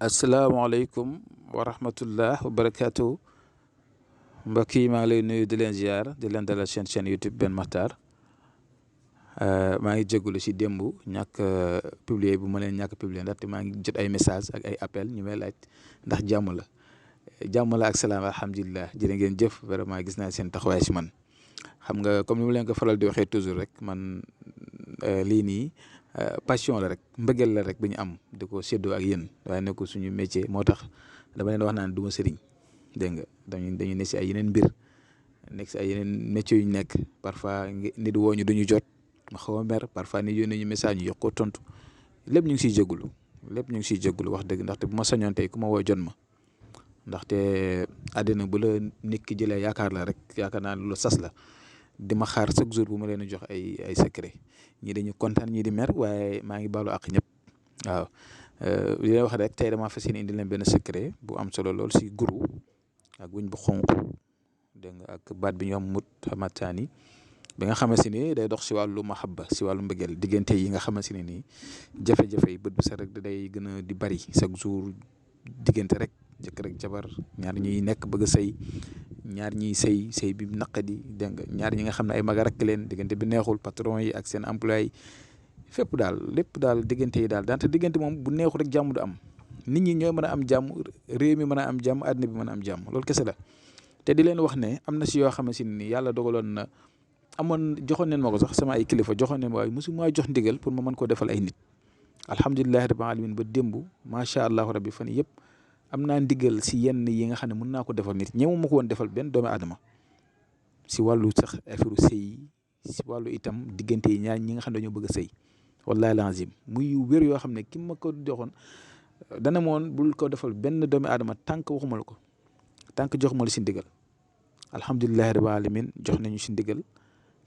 asalaamaaleykum wa rahmatullah wa barakaatu mbokk yi maa ngi lay nuyu di leen ziar di leen dalal chaîne YouTube Ben Makhtar maa ngi jégalu si démb ñàkk publier bu ma leen ñàkk publier ndaxte maa ngi jot ay message ak ay appel ñu may laaj ndax jàmm la ak salaam alhamdulilah jërë ngeen jëf vraiment gis naa seen taxawaay si man xam nga comme ni ma leen ko faral di waxee toujours rek man lii nii passion la rek mbëggeel la rek bi ñu am di ko séddoo ak yéen waaye ne ko suñu métier moo tax dama leen wax naan du ma sëriñ dégg nga dañu ne si ay yeneen mbir nekk si ay yeneen métiers yu ñu nekk parfois nit woo ñu duñu jot ma xaw a mer parfois nit yónnee ñu message ñu yokk ko tontu lépp ñu ngi siy jégalu wax dëgg ndaxte bu ma sañoon tey ku ma woo jot ma ndaxte àddina bu la nit ki jëlee yaakaar la rek yaakaar naa lu sas la di ma xaar chaque jour bu ma leen jox ay secret ñii dañu kontaan ñii di mer waaye maa ngi baalu ak ñëpp waaw li leen wax rek tey damaa fas yéene indi leen benn secret bu am solo lool si guru ak wuñ bu xonq dégg nga ak baat bi ñu am mut xamataani bi nga xamante ni day dox si wàllu mahabba si wàllu mbëggeel diggante yi nga xamante ne nii jafe-jafe yi bët bi sax rek day gën a di bari chaque jour diggante rek jëkkër ak jabar ñaar ñuy nekk bëgg a sëy ñaar ñiy sëy bi naqadi dégg nga ñaar ñi nga xam ne ay mag a rakk leen diggante bi neexul patron yi ak seen employé yi fépp daal lépp daal diggante yi daal daante diggante moom bu neexul rek jàmm du am nit ñi ñooy mën a am jàmm réew mi mën a am jàmm àddina bi mën a am jàmm loolu kese la te di leen wax ne am na si yoo xamante ni yàlla dogaloon na joxoon neen ma ko sax sama ay kilifa joxoon neen ma waaye mosu maa jox ndigal pour ma mën koo defal ay nit alhamdulilahi rabbil alamin ba démb macha allahu rabbi fan yëpp am naa ndigal si yenn yi nga xam ne mën naa ko defal nit ñëw ma ko woon defal benn doomu aadama si wàllu sax affaire sëy si wàllu itam diggante yi ñaar ñi nga xam ne dañoo bëgg a sëy wallahi lazim muy wér yoo xam ne ki ma ko joxoon dana moon bul ko defal benn doomu aadama tànk waxuma la ko tànk jox ma la si ndigal alhamdulilahi rabbil alamin jox nañu si ndigal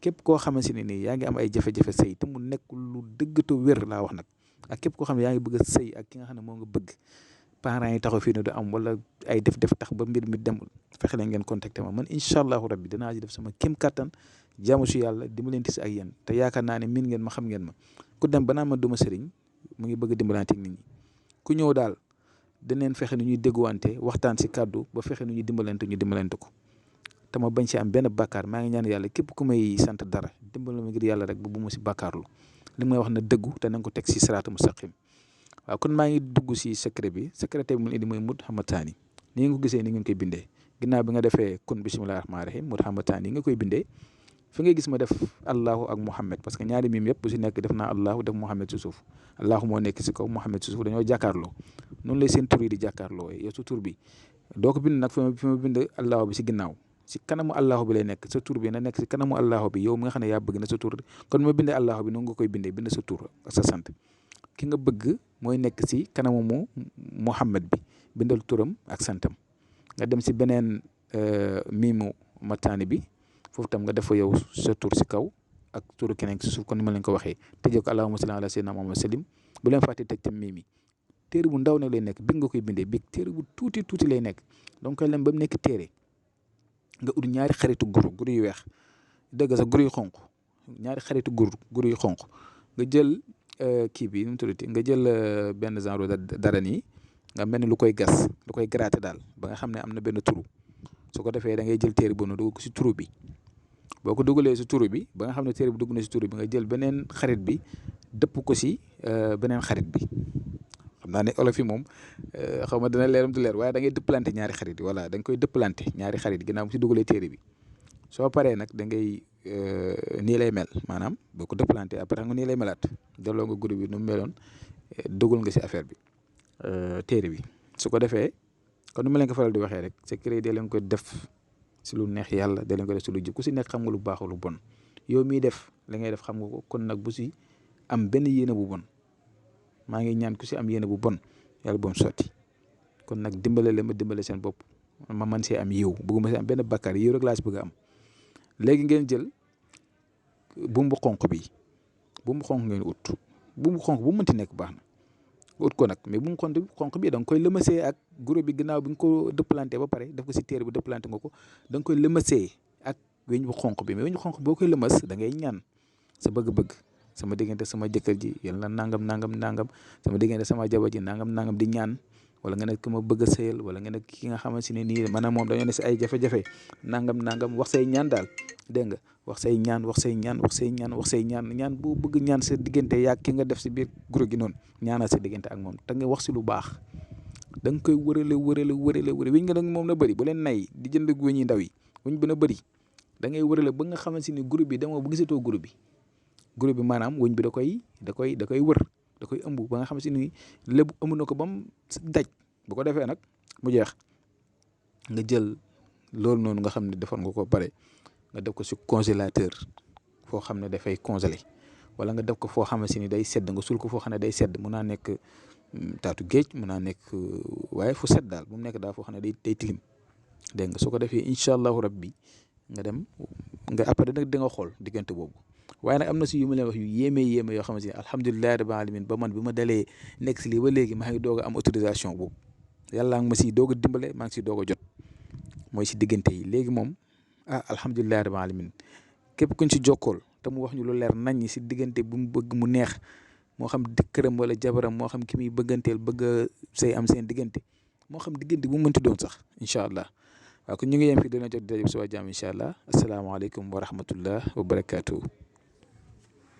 képp koo xamante ne nii yaa ngi am ay jafe-jafe sëy te mu nekk lu dëggatu wér laa wax nag ak képp koo xam ne yaa ngi bëgg a sëy ak ki nga xam ne moo nga bëgg parents yi taxaw fii ne du am wala ay def-def tax ba mbir mi demul fexe leen ngeen contacté ma man incha allahu rabbi danaa ci def sama kéem kattan jaamu si yàlla dimbalante si ak yéen te yaakaar naa ne min ngeen ma xam ngeen ma ku dem ba naa ma duma sëriñ mu ngi bëgg a dimbalante nit ñi ku ñëw daal daneen fexe nu ñuy dégguwante waxtaan si kàddu ba fexe nu ñuy dimbalante ñu dimbalante ko te ma bañ si am benn bàkkaar maa ngi ñaan yàlla képp ku may sant dara dimbal ma ngir yàlla rek bu ma si bàkkaarlu li may wax na dëggu te na nga ko teg si siraatu mustaqim waaw kon maa ngi dugg si secret bi bi mu indi mooy mut xamataani ni nga ko gisee ni ngeen koy bindee ginnaaw bi nga defee kun bismillahi rahmaani rahim mut xamataani nga koy bindee fi ngay gis ma def allahu ak muhammad parce que ñaari miim yëpp bu si nekk def naa allahu def muhammad si suuf allahu moo nekk si kaw muhammad si suuf dañoo jàkkaarloo noonu lay seen tur yi di jàkkaarloo yow sa tur bi doo ko bind nag fi ma bind allahu bi si ginnaaw si kanamu allahu bi lay nekk sa tur bi na nekk si kanamu allahu bi yow mi nga xam ne yaa bëgg na sa tur kon ma bindee allahu bi noonu nga koy bindee bind sa tur ak sa sant ki nga bëgg mooy nekk si kanamu muhammad bi bindal turam ak santam nga dem si beneen miimu mataani bi foofu tam nga def fa yow sa tur si kaw ak turu keneen si suuf kon ni ma leen ko waxee tëjee ko allahumma salli ala sayyidina muhammad salim bu leen fàtte teg tam miimi téere bu ndaw nag lay nekk bi nga koy bindee bi téere bu tuuti lay nekk donc koy lem ba mu nekk téere nga ut ñaari xaritu guru yu weex dëgg sa guru yu xonq ñaari xaritu guru yu xonq nga jël kii bi nu mu tuddati nga jël benn genre dara nii nga mel ni lu koy gas lu koy gratter daal ba nga xam ne am na benn turu su ko defee da ngay jël téere boobu dugal ko si turu bi boo ko dugalee si turu bi ba nga xam ne téere bi dugg na si turu bi nga jël beneen xarit bi dëpp ko si beneen xarit bi xam naa ne olof yi moom xaw ma dina leeram du leer waaye da ngay dëppalante ñaari xarit yi voilà da nga koy dëppalante ñaari xarit ginnaaw si dugalee téere bi soo paree nag da ngay nii lay mel maanaam boo ko dëppalante après xam nga nii lay melaat delloo nga groupe bi nu mu meloon dugal nga si affaire bi téere bi su ko defee kon nu ma leen ko faral di waxee rek secret da leen ko def si lu neex yàlla da leen ko def si lu jub ku si nekk xam nga lu baax lu bon yow miy def li ngay def xam nga ko kon nag bu si am benn yéene bu bon maa ngi ñaan ku si am yéene bu bon yàlla bu mu sotti kon nag dimbale leen ma dimbale seen bopp ma man see am yiw bëgguma si am benn bakkaar yiw rek laa si bëgg a am léegi ngeen jël bumbu xonq bi bumbu xonq ngeen ut bumbu xonq bu mu mënti nekk baax na ut ko nag mais bumbu xonq bi da nga koy lëmasee ak guro bi ginnaaw bi nga ko dëppalante ba pare def ko si téere bi dëppalante nga ko da nga koy lëmasee ak weñ bu xonq bi mais weñ bu xonq boo koy lëmas da ngay ñaan sa bëgg-bëgg sama diggante sama jëkkër ji yal na nangam sama diggante sama jabar ji nangam di ñaan wala nga ne ki ma bëgg a sëyal wala nga ne ki nga xamante ne nii maanaam moom dañoo ne si ay jafe-jafe nangam wax say ñaan daal dégg nga wax say ñaan ñaan boo bëgg ñaan sa diggante yaa ki nga def si biir groupe gi noonu ñaanal sa diggante ak moom te nga wax si lu baax da nga koy wërale wëñ nga nag moom na bëri bu leen nay di jënd wëñ yi ndaw yi wëñ bi na bëri da ngay wërale ba nga xamante ni groupe bi demoo ba gisatoo groupe bi maanaam wëñ bi da koy wër da koy ëmb ba nga xamante ni lépp ëmb na ko ba mu daj bu ko defee nag mu jeex nga jël loolu noonu nga xam ne defoon nga ko pare nga def ko si congélateur foo xam ne dafay congelé wala nga def ko foo xamante ni day sedd nga sul ko foo xam ne day sedd mun naa nekk taatu géej mun naa nekk waaye fu sedd daal bu mu nekk daal foo xam ne day tilim dégg nga su ko defee incha allahu rabbi nga dem nga après nag da nga xool diggante boobu waaye nag am na si yu ma leen wax yu yéeme yoo xamante ni alhamdulilahi rabbil alamin ba man bi ma dalee nekk si lii ba léegi maa ngi doog a am autorisation boobu yàlla nga ma siy doog a dimbale maa ngi siy doog a jot mooy si diggante yi léegi moom alhamdulilahi rabbil alamin képp kuñ si jokkool te mu wax ñu lu leer nañ si diggante bu mu bëgg mu neex moo xam këram wala jabaram moo xam ki muy bëgganteel bëgg a say am seen diggante moo xam diggante bu mu mënti doon sax incha allah waaw kon ñu ngi yem fii dina jot daje bi suba jàmm incha allah asalaamaaleykum wa rahmatullah wa barakaatu.